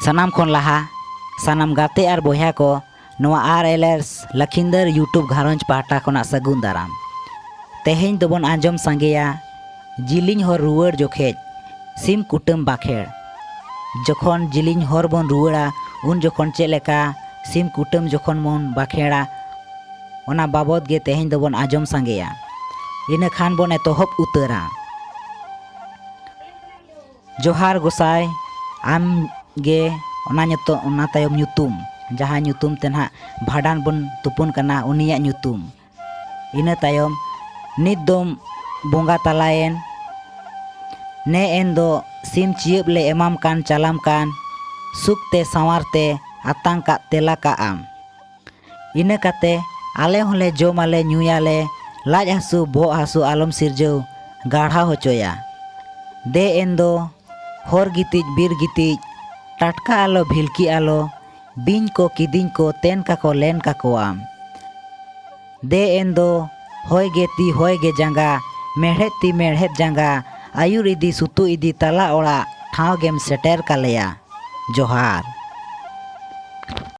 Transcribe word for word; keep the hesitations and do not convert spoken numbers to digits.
ᱥᱟᱱᱟᱢ ᱠᱷᱚᱱ ᱞᱟᱦᱟ ᱥᱟᱱᱟᱢ ᱜᱟᱛᱮ ᱟᱨ ᱵᱚᱭᱦᱟ ᱠᱚ ᱱᱚᱣᱟ ᱟᱨ ᱮᱞ ᱮᱥ ᱞᱟᱠᱷᱤᱱᱫᱟᱨ YouTube ᱜᱷᱟᱨᱚᱸᱡᱽ ᱯᱟᱦᱴᱟ ᱠᱷᱚᱱᱟᱜ ᱥᱟᱹᱜᱩᱱ ᱫᱟᱨᱟᱢ᱾ ᱛᱮᱦᱮᱧ ᱫᱚᱵᱚᱱ ᱟᱸᱡᱚᱢ ᱥᱟᱸᱜᱮᱭᱟ ᱡᱤᱞᱤᱧ ᱦᱚᱨ ᱨᱩᱣᱟᱹᱲ ᱡᱚᱠᱷᱮᱡ ᱥᱤᱢ ᱠᱩᱴᱟᱹᱢ ᱵᱟᱸᱠᱷᱮᱲ᱾ ᱡᱚᱠᱷᱚᱱ ᱡᱤᱞᱤᱧ ᱦᱚᱨ ᱵᱚᱱ ᱨᱩᱣᱟᱹᱲᱟ, ᱩᱱ ᱡᱚᱠᱷᱚᱱ ᱪᱮᱫ ᱞᱮᱠᱟ ᱥᱤᱢ ᱠᱩᱴᱟᱹᱢ ᱡᱚᱠᱷᱚᱱ ᱵᱚᱱ ᱵᱟᱸᱠᱷᱮᱲᱟ, ᱚᱱᱟ ᱵᱟᱵᱚᱫ ᱜᱮ ᱛᱮᱦᱮᱧ ᱫᱚᱵᱚᱱ ᱟᱸᱡᱚᱢ ᱥᱟᱸᱜᱮᱭᱟ᱾ ᱤᱱᱟᱹ ᱠᱷᱟᱱ ᱵᱚᱱ ᱮᱛᱚᱦᱚᱵ ᱩᱛᱟᱹᱨᱟ᱾ ᱡᱚᱦᱟᱨ ᱜᱚᱸᱥᱟᱭ, ᱟᱢ ᱜᱮ ᱚᱱᱟ ᱧᱩᱛᱩᱢ, ᱚᱱᱟ ᱛᱟᱭᱚᱢ ᱧᱩᱛᱩᱢ, ᱡᱟᱦᱟᱸ ᱧᱩᱛᱩᱢ ᱛᱮ ᱱᱟᱦᱟᱜ ᱵᱷᱟᱸᱰᱟᱱ ᱵᱚᱱ ᱛᱩᱯᱩᱱ ᱠᱟᱱᱟ, ᱩᱱᱤᱭᱟᱜ ᱧᱩᱛᱩᱢ᱾ ᱤᱱᱟᱹ ᱛᱟᱭᱚᱢ ᱱᱤᱛ ᱫᱚᱢ ᱵᱚᱸᱜᱟ ᱛᱟᱞᱟᱭᱮᱱ᱾ ᱱᱮ ᱮᱱ ᱫᱚ ᱥᱤᱢ ᱪᱤᱭᱟᱹᱵ ᱞᱮ ᱮᱢᱟᱢ ᱠᱟᱱ ᱪᱟᱞᱟᱢ ᱠᱟᱱ, ᱥᱩᱠ ᱛᱮ ᱥᱟᱶᱟᱨ ᱛᱮ ᱟᱛᱟᱝ ᱠᱟᱜ ᱛᱮᱞᱟ ᱠᱟᱜ ᱟᱢ᱾ ᱤᱱᱟᱹ ᱠᱟᱛᱮ ᱟᱞᱮ ᱦᱚᱸᱞᱮ ᱡᱚᱢᱟᱞᱮ ᱧᱩᱭᱟᱞᱮ, ᱞᱟᱡ ᱦᱟᱹᱥᱩ ᱵᱚᱦᱚᱜ ᱦᱟᱹᱥᱩ ᱟᱞᱚᱢ ᱥᱤᱨᱡᱟᱹᱣ ᱜᱟᱲᱦᱟᱣ ᱦᱚᱪᱚᱭᱟ᱾ ᱫᱮ ᱮᱱ ᱫᱚ ᱦᱚᱨ ᱜᱤᱛᱤᱡ ᱵᱤᱨ ᱜᱤᱛᱤᱡ, ᱴᱟᱴᱠᱟ ᱟᱞᱚ ᱵᱷᱤᱞᱠᱤ ᱟᱞᱚ, ᱵᱤᱧ ᱠᱚ ᱠᱤᱫᱤᱧ ᱠᱚ ᱛᱮᱱ ᱠᱟᱠᱚ ᱞᱮᱱ ᱠᱟᱠᱚᱣᱟᱢ᱾ ᱫᱮ ᱮᱱ ᱫᱚ ᱦᱚᱭ ᱜᱮ ᱛᱤ ᱦᱚᱭ ᱜᱮ ᱡᱟᱸᱜᱟ, ᱢᱮᱲᱦᱮᱫ ᱛᱤ ᱢᱮᱲᱦᱮᱫ ᱡᱟᱸᱜᱟ, ᱟᱹᱭᱩᱨ ᱤᱫᱤ ᱥᱩᱛᱩ ᱤᱫᱤ ᱛᱟᱞᱟ ᱚᱲᱟᱜ ᱴᱷᱟᱶ ᱜᱮᱢ ᱥᱮᱴᱮᱨ ᱠᱟᱞᱮᱭᱟ᱾ ᱡᱚᱦᱟᱨ᱾